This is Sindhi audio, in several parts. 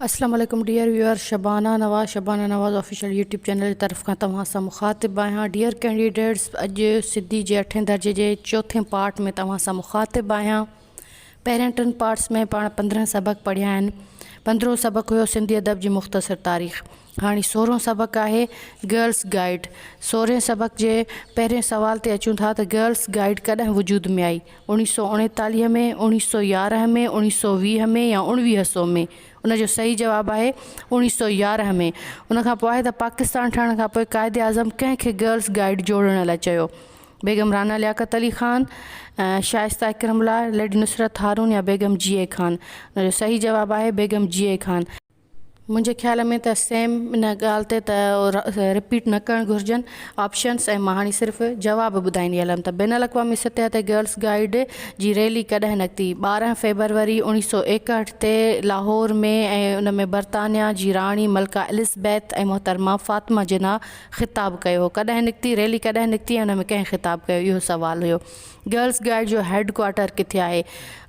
اسلام عليڪم dear viewer Shabana Nawaz Shabana Nawaz official YouTube channel جي طرف کان توهان سان مخاطب آهيان ڊيئر ڪينڊيڊيٽس اڄ سڌي جي اٺين درجي جي چوٿين پارٽ ۾ توهان سان مخاطب آهيان پهرين ٽن پارٽس ۾ پاڻ 15 سبق پڙهيا آهن پندرهون سبق هيو سنڌي ادب جي مختصر تاريخ هاڻي سورهون سبق آهي گرلس گائيڊ سورهين سبق جي پهرين سوال تي اچون ٿا ته گرلس گائيڊ ڪڏهن وجود ۾ آئي اوڻيهه سو اوڻيتاليهه ۾، اوڻيهه سو يارهن ۾، اوڻيهه سو ويهه ۾ يا اوڻويهه سو ۾؟ ان جو صحيح جواب آهي اوڻيهه سو يارهن ۾. ان کان پوء آهي ته پاڪستان ٺهڻ کان پوء قائد اعظم ڪنهن کي گرلس گائيڊ جوڙڻ لاء چيو؟ بيگم رانا لياقت علي خان، شائسته اڪرم الله، ليڊي نصرت هارون يا بيگم جي اي خان؟ ان جو صحيح جواب آهي بيگم جي اي خان. منهنجي خيال ۾ ته سيم ان ڳالهه تي ته رپيٽ نه ڪرڻ گهرجن آپشنس ۽ مان هاڻي صرف جواب ٻڌائيندي هلم ته بين الاقوامي سطح تي گرلس گائيڊ جي ريلي ڪڏهن نڪتي 12 فيبروري 1961 تي لاهور ۾ ۽ ان ۾ برطانيا جي راڻي ملڪه الزبيٿ ۽ محترمه فاطمه جناح خطاب ڪيو هو ڪڏهن نڪتي ريلي ڪڏهن نڪتي ۽ ان ۾ ڪنهن خطاب ڪيو اهو سوال هيو گرلس گائيڊ جو هيڊ ڪوارٽر ڪٿي آهي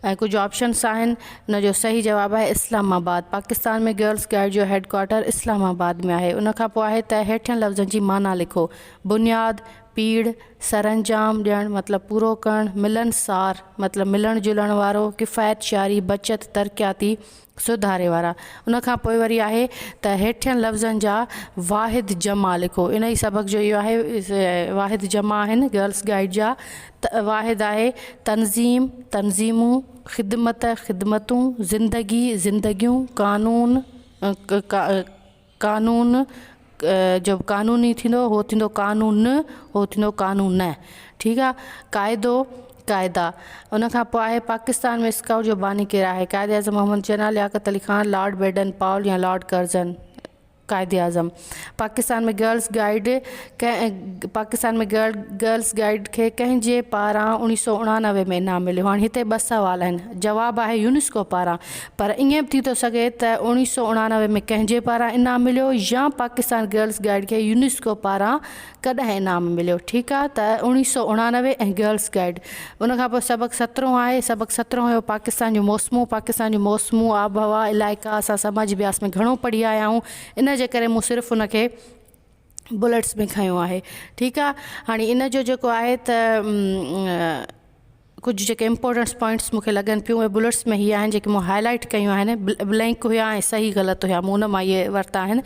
۽ ڪجهه آپشنس آهن ان جو صحيح جواب آهي اسلام آباد پاڪستان ۾ گرلس گائيڊ جو هيڊ ڪوارٽر اسلام آباد ۾ آهي ان کان پوء آهي ته هيٺين لفظن جي معنيٰ لکو بنياد پيڙهه سرانجام ڏيڻ مطلب پورو ڪرڻ ملنسار مطلب ملڻ جلڻ وارو ڪفايت شعاري بچت ترقياتي سڌاري وارا. ان کان پوء وري آهي ته هيٺين لفظن جا واحد جمع لکو. انهي سبق جو اهو آهي واحد جمع آهن گرلس گائيڊ جا ته واحد آهي تنظيم، تنظيمون، خدمت، خدمتون، زندگي، زندگيون، قانون، قانون جو قانوني ٿيندو هو ٿيندو قانون هو ٿيندو قانون ٺيڪ آ قاعدو قاعدا ان کان پوء آهي پاڪستان ۾ اسڪائوٽ جو باني ڪير آهي Quaid Azam Muhammad Jinnah Liaquat Ali Khan Lord Baden Powell يا lord Curzon Quaid Azam Pakistan ۾ girls guide ڪنهن پاڪستان ۾ گرل گرلس گائيڊ کي ڪنهن جي پاران اوڻيهه سو اڻانوي ۾ انعام مليو هاڻي هتي ٻه سوال آهن جواب آهي يونيسڪو پاران پر ائين به ٿي ٿو سگهي ته اوڻيهه سو اڻانوي ۾ ڪنهن جي پاران انعام مليو يا پاڪستان گرلس گائيڊ کي يونيسڪو پاران ڪڏهن انعام مليو ٺيڪ آهي ته اوڻيهه سو اڻانوي ۽ گرلس گائيڊ ان کان پوء سبق سترهون آهي سبق سترهون هيو پاڪستان جون موسمون پاڪستان جون موسمون آبهوا علائقا اسان سماجي اڀياس ۾ گهڻو پڙهي آيا آهيون ان جي ڪري مون صرف ان کي بليٽس ۾ کنيو آهي ٺيڪ آهي هاڻي ان جو جيڪو آهي ته ڪجهه جيڪي امپورٽنٽس پوائنٽس مون کي لڳن پيون اهي بلٽس ۾ هي آهن جيڪي مون هاء لائيٽ ڪيون آهن بلينڪ هيا ۽ صحيح غلط هيا مون ان مان اهي ورتا آهن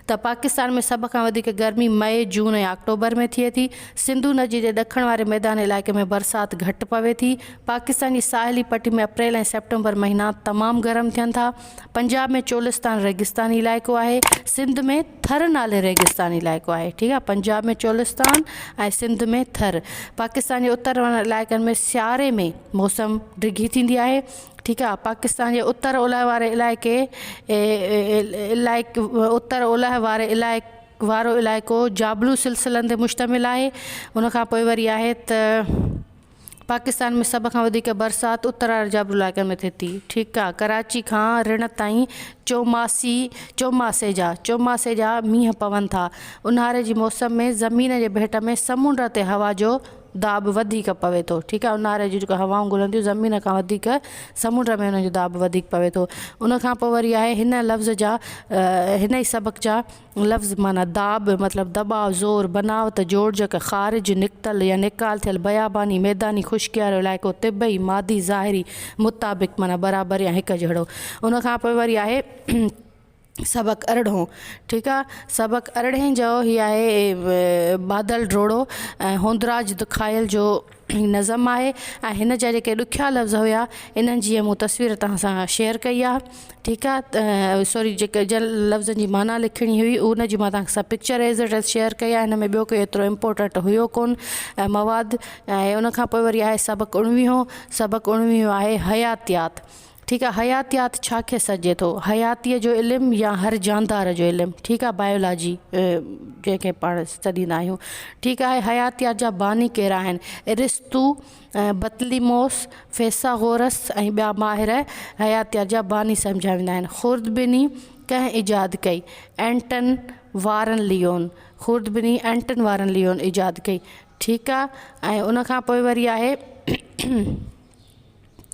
ته پاڪستان ۾ سڀ کان وڌيڪ گرمي مئي جون ۽ آڪٽوبر ۾ ٿئي ٿي سنڌو ندي جي ڏکڻ واري ميداني علائقي ۾ برسات گهٽ پوي ٿي پاڪستان جي ساحلي پٽي ۾ اپريل ۽ سيپٽمبر مهينا تمام گرم ٿين ٿا پنجاب ۾ چولستان ريگستاني علائقو آهي سنڌ ۾ ٿر نالي ريگستاني علائقو آهي ٺيڪ آهي پنجاب ۾ چولستان ۽ سنڌ ۾ ٿر پاڪستان جي اتر وارن علائقن ۾ سياري ۾ موسم ڊگهي ٿيندي آهي ٺيڪ آهي پاڪستان جي اتر اولهه واري علائقي علائقي اتر اولهه واري علائقي وارو علائقو جابلو سلسلن تي مشتمل آهي ان کان پوء وري آهي ته پاڪستان ۾ سڀ کان وڌيڪ برسات اتر واري جابلو علائقن ۾ ٿئي ٿي. ٺيڪ آ ڪراچي کان رڻ تائين چوماسي چوماسي جا چوماسي جا مينهن پون ٿا. اونهاري جي موسم ۾ زمين جي ڀيٽ ۾ سمنڊ تي هوا جو داٻ وڌيڪ پوي ٿو. ٺيڪ آ اونهاري جون جيڪو هوائون گهلن ٿيون زمين کان وڌيڪ سمنڊ ۾ انهن جو داٻ وڌيڪ پوي ٿو. ان کان پوء وري آهي هن لفظ جا هن ئي سبق جا لفظ معنيٰ داٻ، مطلب دٻاء، زور، بناوت، جوڙجڪ، خارج، نڪتل يا نيڪال ٿيل، بياباني، ميداني، خشڪي وارو علائقو، طبعي، مادي، ظاهري، مطابق معنيٰ برابر يا هڪ جهڙو. ان کان پوء وري آهي سبق ارڙهون، ٺيڪ آ، سبق ارڙهين جو هي آهي بادل ڊوڙو ۽ هوندراج دکايل جو هي نظم آهي ۽ هن جا جيڪي ڏکيا لفظ هيا انهن جي مون تصوير توهان سان شيئر ڪئي آ. ٺيڪ آ سوري جيڪي جن لفظن جي معنيٰ لکڻي هئي ان جي مان توهان سان picture as it is share ڪئي آهي هن ۾ ٻيو ڪوئي ايترو امپورٽنٽ هيو ڪون ۽ مواد ۽ ان کان پوء وري آهي سبق اڻويهون سبق اڻويهون آهي حياتيات ٺيڪ آ حياتيات ڇا کي سڏجي ٿو حياتيء جو علم يا هر جاندار جو علم ٺيڪ آ بايولاجي جنهن کي پاڻ سڏيندا آهيون ٺيڪ آهي حياتيات جا باني ڪير آهن ارسطو بطليموس، فيثاغورث ۽ ٻيا ماهر حياتيات جا باني سمجهيا ويندا آهن. خوردبيني ڪنهن ايجاد ڪئي؟ اينٽن وارن ليون. خوردبيني اينٽن وارن ليون ايجاد ڪئي. ٺيڪ آ ۽ ان کان پوء وري آهي.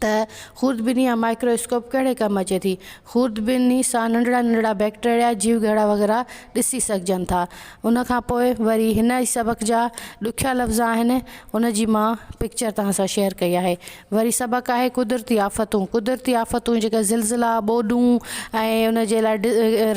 ته خوردبيني يا مائڪرو اسڪوپ ڪهڙي ڪم اچي ٿي؟ خوردبيني سان ننڍڙا ننڍڙا بيڪٽيريا، جيوگهرڙا وغيره ڏسي سگهجن ٿا. ان کان پوء وري هن ئي سبق جا ڏکيا لفظ آهن ان جي مان پڪچر توهان سان شيئر ڪئي آهي. وري سبق آهي قدرتي آفتون، قدرتي آفتون جيڪا زلزلا، ٻوڏون ۽ ان جي لاء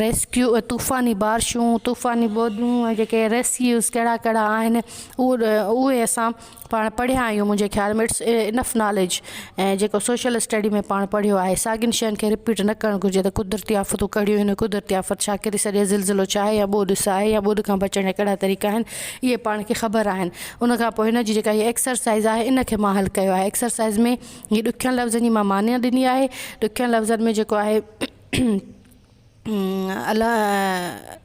ريسڪيو طوفاني بارشون، طوفاني ٻوڏون ۽ جيڪي ريسڪيوز ڪهڙا ڪهڙا آهن اهي اسان پاڻ پڙهيا آهيون منهنجي خيال ۾ it's enough knowledge ۽ جيڪو سوشل اسٽڊي ۾ پاڻ پڙهيو آهي ساڳين شين کي رپيٽ نه ڪرڻ گهرجي ته قدرتي آفتون ڪهڙيون آهن قدرتي آفت ڇا ڪري سگهي زلزلو ڇا آهي يا ٻوڏ ڇا آهي يا ٻوڏ کان بچڻ جا ڪهڙا طريقا آهن اهي پاڻ کي خبر آهن ان کان پوء هن جي جيڪا هي ايڪسرسائز آهي ان کي مان حل ڪيو آهي ايڪسرسائز ۾ هي ڏکين لفظن جي مان معنيٰ ڏني آهي ڏکين لفظن ۾ جيڪو آهي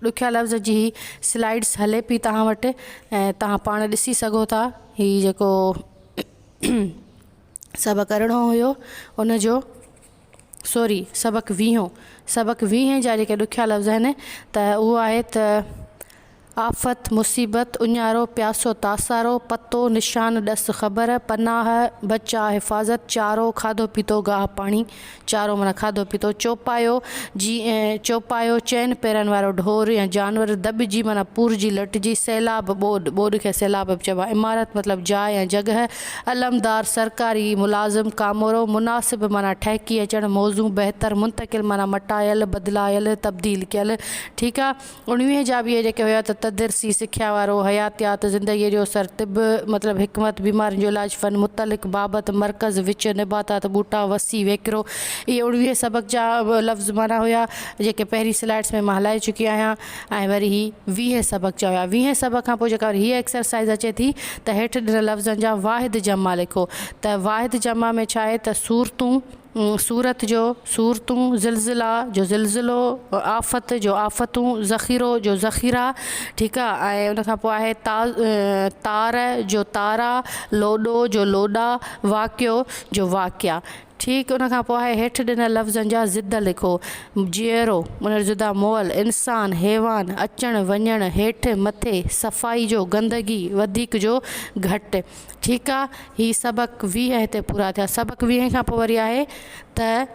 ڏکيا لفظ جي هي سلائيڊس هلي پئي توهان وٽ ۽ توهان پاڻ ڏسي سگهو ٿا هي جيڪو سبق ارڙهون هيو ان جو سوري سبق ويهون سبق ويهين جا جيڪي ڏکيا لفظ آهن ته اهو آهي ته آفت، مصيبت، اڃارو، پياسو، تاسارو، پتو، نشان، ڏس، خبر، پناهه، بچاء، حفاظت، چارو، کاڌو پيتو، گاهه پاڻي، چارو معنيٰ کاڌو پيتو، چوپايو، جي چوپايو، چئن پيرن وارو ڍور يا جانور، دٻجي معنيٰ پورجي، لٽجي، سيلاب، ٻوڏ، ٻوڏ کي سيلاب به چئبو آهي، عمارت مطلب جاء يا جڳهه، علمدار، سرڪاري ملازم، ڪامورو، مناسب معنيٰ ٺهڪي اچڻ، موزون، بهتر، منتقل معنيٰ مٽايل، بدلايل، تبديل ڪيل، ٺيڪ آ. اڻويهين جا به اهي جيڪي هيا ته تدرسي، سکيا وارو، حياتيات، زندگيء جو اثر، طب، مطلب حڪمت، بيمارين جو علاج، فن، متعلق، بابت، مرڪز، وچ، نباتات، ٻوٽا، وسيع، ويڪرو. اهي اڻويهين سبق جا لفظ معنيٰ هيا، جيڪي پهرين سلائيڊس ۾ مان هلائي چڪي آهيان ۽ وري هي ويهين سبق جا هيا. ويهين سبق کان پوء جيڪا وري هيء ايڪسرسائيز اچي ٿي ته هيٺ ڏنل لفظن جا واحد جمع لکو ته واحد جمع ۾ ڇا آهي ته صورتون، صورت جو صورتون، زلزلا جو زلزلو، آفت جو آفتون، ذخيرو جو ذخيرا، ٺيڪ آ ۽ ان کان پوء آهي تار جو تارا، لوڏو جو لوڏا، واقعو جو واقعا. ٺيڪ ان کان پوء آهي هيٺ ڏنل لفظن جا ضد لکو، جيئرو، ان جو ضد آ مئل، انسان، حيوان، اچڻ، وڃڻ، هيٺ، مٿي، صفائي جو گندگي، وڌيڪ جو گهٽ. ٺيڪ آ هي سبق 20 هتي پورا ٿيا. سبق 20 کان پوء وري آهي ته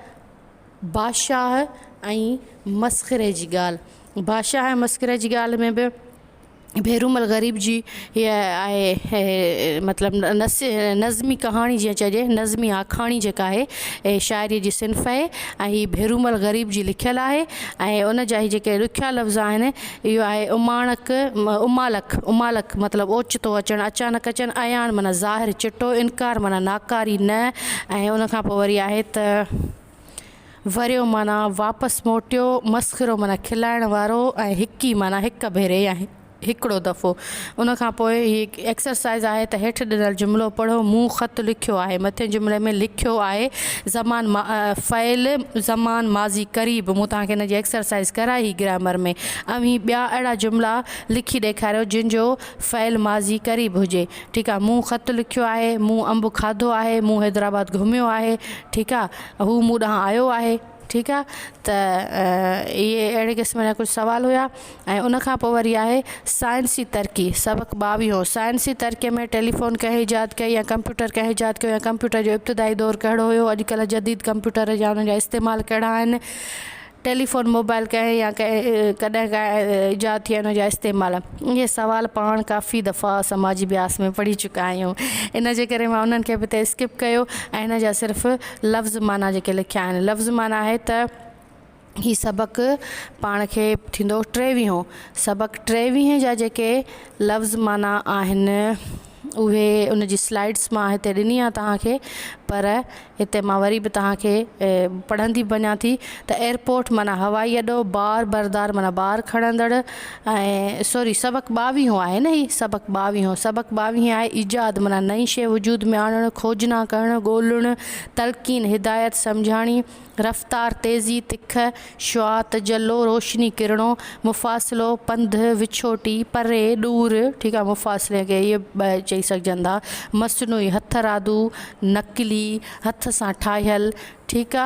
بادشاهه ۽ مسخري جي ڳالهه. بادشاهه ۽ مسخري جي ڳالهه ۾ به ڀيرومل غريب جي هيء آهي مطلب نظمي ڪهاڻي جيئن چئجي نظمي آکاڻي جيڪا آهي شاعريء جي صنف آهي ۽ هي ڀيرومل غريب جي لکيل آهي ۽ ان جا هي جيڪي ڏکيا لفظ آهن اهو آهي اماڻڪ، امالڪ، امالڪ مطلب اوچتو اچڻ، اچانڪ اچڻ، عيان معنيٰ ظاهر، چٽو، انڪار معنيٰ ناڪاري، نه ۽ ان کان پوء وري آهي ته وريو معنيٰ واپس موٽيو، مسخرو معنيٰ کلائڻ وارو ۽ هڪي معنيٰ هڪ ڀيري يا هڪڙو دفعو. ان کان پوء هي ايڪسرسائيز آهي ته هيٺ ڏنل جملو پڙهو، مون خط لکيو آهي. مٿين جملي ۾ لکيو آهي زمان فعل زمان ماضي قريب مون توهان کي ان جي ايڪسرسائيز ڪرائي هئي گرامر ۾. اوهين ٻيا اهڙا جملا لکي ڏيکاريو جن جو فعل ماضي قريب هجي. ٺيڪ آ مون خط لکيو آهي، مون انب کاڌو آهي، مون حيدرآباد گهميو آهي. ٺيڪ آ هو مون ڏانهن آيو آهي. ٺيڪ آ ته اهي اهڙي قسم جا ڪجهه سوال هيا ۽ ان کان پوء وري آهي سائنسي ترقي سبق ٻاويهون سائنسي ترقي ۾ ٽيليفون ڪنهن ايجاد ڪئي يا ڪمپيوٽر ڪنهن ايجاد ڪيو يا ڪمپيوٽر جو ابتدائي دور ڪهڙو هيو اڄڪلهه جديد ڪمپيوٽر جا انهن جا استعمال ڪهڙا آهن ٽيليفون موبائل ڪنهن يا ڪڏهن ايجاد ٿي ان جا استعمال اهي سوال پاڻ ڪافي دفعا سماجي اڀياس ۾ پڙهي چڪا آهيون ان جي ڪري مان انهن کي به هتي اسڪپ ڪيو ۽ هن جا صرف لفظ معنيٰ جيڪي لکيا آهن لفظ معنيٰ آهي ته هي سبق پاڻ کي ٿيندو ٽيويهون سبق ٽيويهين جا جيڪي لفظ معنيٰ آهن اهي ان جي سلائيڊس مان هتي ڏني آهي توهان کي پر هتي مان وري به توهان کي پڙهندي به وڃان ٿي ته ايئرپورٽ معنيٰ هوائي اڏو، بار بردار معنيٰ بار کڻندڙ ۽ سوري سبق ٻاويهون آهي نه هي سبق ٻاويهون سبق ٻاويهين آهي ايجاد معنيٰ نئين شيء وجود ۾ آڻڻ، کوجنا ڪرڻ، ڳولڻ، تلقين، هدايت، سمجهاڻي، رفتار، تيزي، تک، شعاع، تجلو، روشني، ڪرڻو، مفاصلو، پنڌ، وڇوٽي، پري، ڏور، ٺيڪ آ مفاصلي کي اهي ٻه چئي سگهجن ٿا، مصنوعي، هٿرادو، نقلي، هٿ هٿ سان ٺاهيل ٺيڪ آ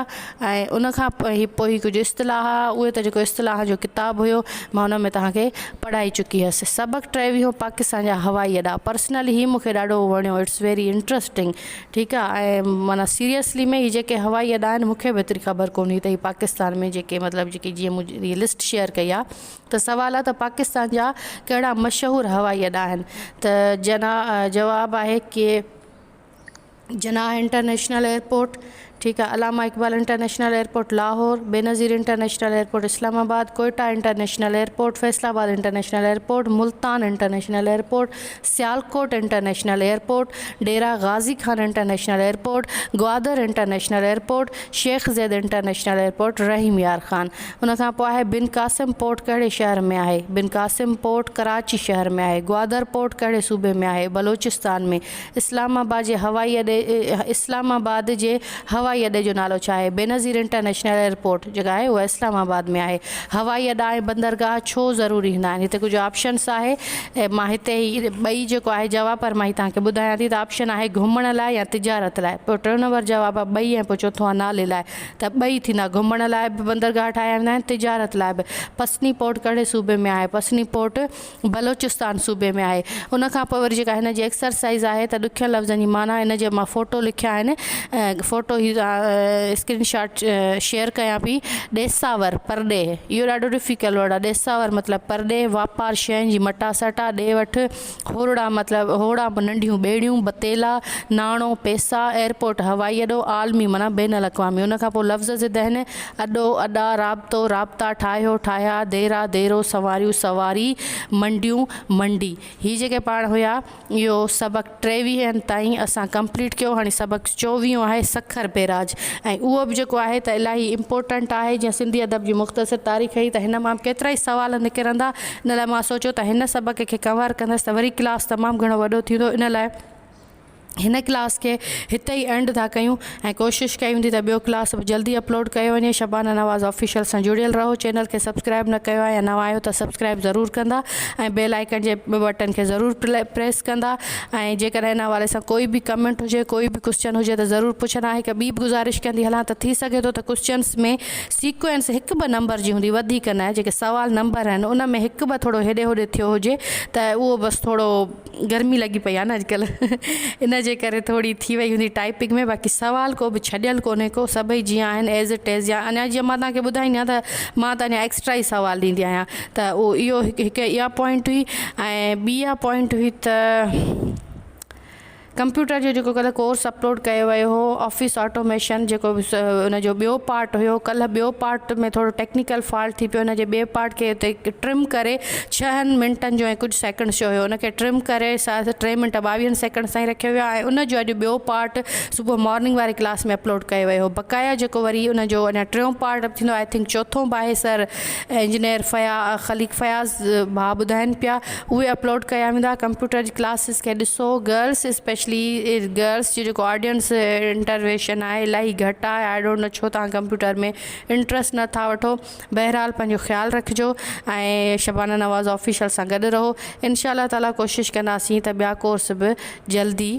۽ ان کان پوء هي پوء هي ڪجهه اصطلاح اهي ته جيڪو اصطلاح جو ڪتاب هيو مان ان ۾ توهان کي پڙهائي چڪي هيس سبق ٽيويهون پاڪستان جا هوائي اڏا پرسنلي هي مون کي ڏاڍو وڻيو it's very interesting ٺيڪ آ ۽ معنيٰ سيريسلي ۾ هي جيڪي هوائي اڏا آهن مون کي به ايتري خبر ڪونهي ته هي پاڪستان ۾ جيڪي مطلب جيڪي جيئن مون هي لسٽ شيئر ڪئي آ ته سوال آ ته پاڪستان جا ڪهڙا مشهور هوائي اڏا آهن ته جنا جواب آهي ڪي جناح انٽرنيشنل ايئرپورٽ ٺيڪ آ Allama Iqbal international airport Lahore, Benazir international airport Islamabad, Quetta international airport, Faisalabad international airport, Multan international airport, Sialkot international airport, Dera Ghazi Khan international airport, Gwadar international airport, Sheikh Zayed international airport, Rahim Yar Khan. ان کان پوء آهي بن قاسم پورٽ ڪهڙي شهر ۾ آهي؟ بن قاسم پورٽ ڪراچي شهر ۾ آهي. گوادر پورٽ ڪهڙي صوبي ۾ آهي؟ بلوچستان ۾. اسلام آباد جي هوائي اڏي اسلام آباد جي هوائي اڏي جو نالو ڇا آهي؟ بينظير انٽرنيشنل ايئرپورٽ جيڪا آهي اها اسلام آباد ۾ آهي. هوائي اڏا ۽ بندرگاهه ڇو ضروري هوندا آهن؟ هتي ڪجهه آپشنس آهي مان هتي هي ٻئي جيڪو آهي جواب پر مان هي توهان کي ٻڌايان ٿي ته آپشن آهي گهمڻ لاء يا تجارت لاء پوء ٽيون نمبر جواب آهي ٻئي ۽ پوء چوٿون آهي نالي لاء ته ٻئي ٿيندا گهمڻ لاء به بندرگاهه ٺاهيا ويندا آهن تجارت لاء به. پسني پورٽ ڪهڙي صوبي ۾ آهي؟ پسني پورٽ بلوچستان صوبي ۾ آهي. ان کان پوء وري جيڪا هن جي ايڪسرسائيز آهي ته ڏکين لفظن جي معنيٰ ان جي مان فوٽو لکيا آهن فوٽو هي اسڪرين شاٽ شيئر ڪيان پئي ڏيساور پرڏيهه اهو ڏاڍو ڊفيڪلٽ ورڊ آهي ڏيساور مطلب پرڏيهه واپار شين جي مٽاسٽا ڏي وٺ هورڙا مطلب هوڙا ننڍيون ٻيڙيون بتيلا ناڻو پئسا ايئرپورٽ هوائي اڏو عالمي معنيٰ بين الاقوامي ان کان پوء لفظ ضد آهن اڏو، اڏا، رابطو، رابطا، ٺاهيو، ٺاهيا، ديرا، ديرو، سواريون، سواري، منڊيون، منڊي. هي جيڪي پاڻ هيا اهو سبق ٽيويهن تائين اسان ڪمپليٽ ڪيو هاڻي سبق چوويهون آهي سکر بيراج ۽ اهو به جيڪو آهي ته الاهي امپورٽنٽ آهي جيئن سنڌي ادب جي مختصر تاريخ هئي ته هن مان به ڪيترائي سوال نڪرندا ان لاء مان سوچيو ته هن سبق کي ڪور ڪندس ته وري ڪلاس تمام گهڻو وڏو ٿيندو ان لاء هن ڪلاس کي هتي ئي اينڊ ٿا ڪيون ۽ ڪوشش ڪئي ويندي ته ٻيو ڪلاس به جلدي اپلوڊ ڪيو وڃي شبانه نواز آفيشل سان جڙيل رهو چينل کي سبسڪرائب نه ڪيو آهي يا نوان آهيو ته سبسڪرائب ضرور ڪندا ۽ بيل آئيڪن جي بٽن کي ضرور پريس ڪندا ۽ جيڪڏهن ان حوالي سان ڪوئي به ڪمينٽ هجي ڪوئي به ڪوسچن هجي ته ضرور پڇندا هڪ ٻي به گذارش ڪندي هلان ته ٿي سگهي ٿو ته ڪوسچنس ۾ سيڪوئنس هڪ ٻه نمبر جي هوندي وڌيڪ نه جيڪي سوال نمبر آهن ان ۾ هڪ ٻه ٿورو هيڏي هوڏي ٿيو هجي ته اهو بس ٿورو گرمي لڳي پئي آهي نه اڄڪلهه ان جي ڪري ٿوري ٿي وئي هوندي ٽائپنگ ۾ باقي سوال ڪو به ڇڏيل ڪونهي ڪو سڀئي جيئن آهن ايز it از يا اڃا جيئن مان توهان کي ٻڌائيندي آهيان ته مان ته اڃا ايڪسٽرا ئي سوال ڏيندي آهيان ته اهو اهو هڪ اها پوائنٽ هئي ۽ ٻي اها پوائنٽ هئي ته ڪمپيوٽر جو جيڪو ڪلهه ڪورس اپلوڊ ڪيو ويو هو آفيس آٽوميشن جيڪو ان جو ٻيو پارٽ هيو ڪلهه ٻيو پارٽ ۾ ٿورو ٽيڪنيڪل فالٽ ٿي پيو ان جي ٻئي پارٽ کي اتي ٽرم ڪري ڇهن منٽن جو ۽ ڪجهه سيڪنڊس جو هيو ان کي ٽرم ڪري ٽي منٽ ٻاويهن سيڪنڊس تائين رکيو ويو ۽ ان جو اڄ ٻيو پارٽ صبح مارننگ واري ڪلاس ۾ اپلوڊ ڪيو ويو هو بقايا جيڪو وري ان جو اڃا ٽيون پارٽ به ٿيندو I think چوٿون به آهي سر انجنيئر فيا خليق فياض ڀاء ٻڌائين پيا اهي اپلوڊ ڪيا ويندا ڪمپيوٽر جي ڪلاسز کي ڏسو گرلس اسپيشلي گرلس جو جيڪو آڊينس انٽرويشن آهي الاهي گهٽ آهي I don't know ڇو توهان ڪمپيوٽر ۾ انٽرسٽ نه ٿا وٺو بهرحال پنهنجو خيال رکجو ۽ شبانه نواز آفيشل سان گڏ رهو انشاء الله تعالي ڪوشش ڪنداسين ته ٻيا ڪورس به جلدي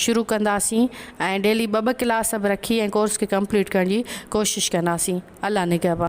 شروع ڪنداسين ۽ ڊيلي ٻه ٻه ڪلاس به رکي ۽ ڪورس کي ڪمپليٽ ڪرڻ جي ڪوشش ڪنداسين الله نگهبان.